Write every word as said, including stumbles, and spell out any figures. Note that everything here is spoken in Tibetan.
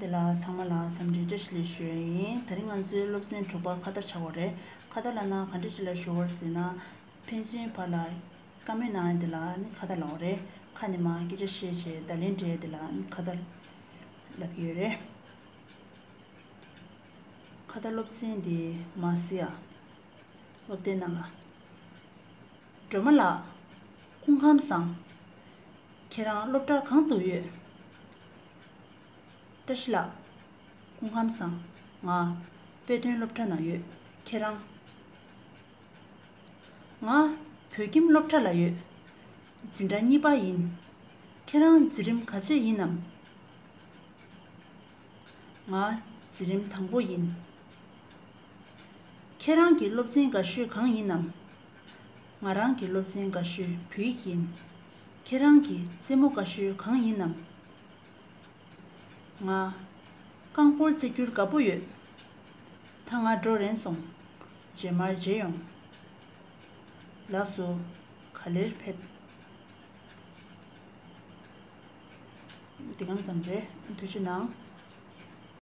དེ་ལ་ཚང་མ་ལ་འཚམས་འདྲི་བཀྲ་ཤིས་བདེ་ལེགས་ཞུ་ཡ་ཡིན། དེ་རིང་ང་ཚོའི་སློབ་ཚན་དྲུག་པ་ཁ་བརྡ་ཆགས་ཡོད་རེད། ཁ་བརྡ་ལབ་ན་ག་འདྲ་ཅིག་ལ་ཞུ་དགོས་རེད་ཟེར་ན། ཕན་ཚུན་བར་ལ་བཀའ་མོལ་གནང་ཡ་དེ་ལ་ནི་ཁ་བརྡ་ལབ་ཡོད་རེད། ཁ་ནས་མར་སྐད་ཆ་བཤད་བྱས་བརྡ་ལན་སྤྲད་ཡ་དེ་ལ་ནི་ཁ་བརྡ་ལབ་ཀྱི་ཡོད་རེད། ཁ་བརྡ་སློབ་ཚན་འདི་མ་སི་ཡ་སློབ་སྡེ་ནང་ལ། སྒྲོལ་མ་ལགས། སྐུ་ཁམས་བཟང་། ཁྱེད་རང་སློབ་གྲྭ་གང་དུ་ཡོད། བཀྲ་ཤིས་ལགས། སྐུ་ཁམས་བཟང་། ང་། དཔེ་སྟོན་སློབ་གྲྭ་ན་ཡོད། ཁྱེད་རང་། ང་། བོད་ཁྱིམ་སློབ་གྲྭ་ལ་ཡོད། འཛིན་གྲྭ་གཉིས་པ་ཡིན། ཁྱེད་རང་འཛིན་རིམ་ག་ཚོད་ཡིན་ནམ། ང་འཛིན་རིམ་དང་པོ་ཡིན། ཁྱེད་རང་གི་སློབ་ཚན་དགའ་ཤོས་གང་ཡིན་ནམ། ང་རང་གི་སློབ་ཚན་དགའ་ཤོས་བོད་ཡིག་ཡིན། ཁྱེད་རང་གི་རྩེད་མོ་དགའ་ཤོས་གང་ཡིན་ནམ། ང་། རྐང་སྤོལ་རྩེད་རྒྱུར་དགའ་པོ་ཡོད། ད་ང་འགྲོ་རན་སོང་། རྗེས་མར་མཇལ་ཡོང་། ལགས་སོ། ག་ལེར་ཕེབས། འདི་གང་ཙམ་རེད། ཐུགས་རྗེ་གནང་།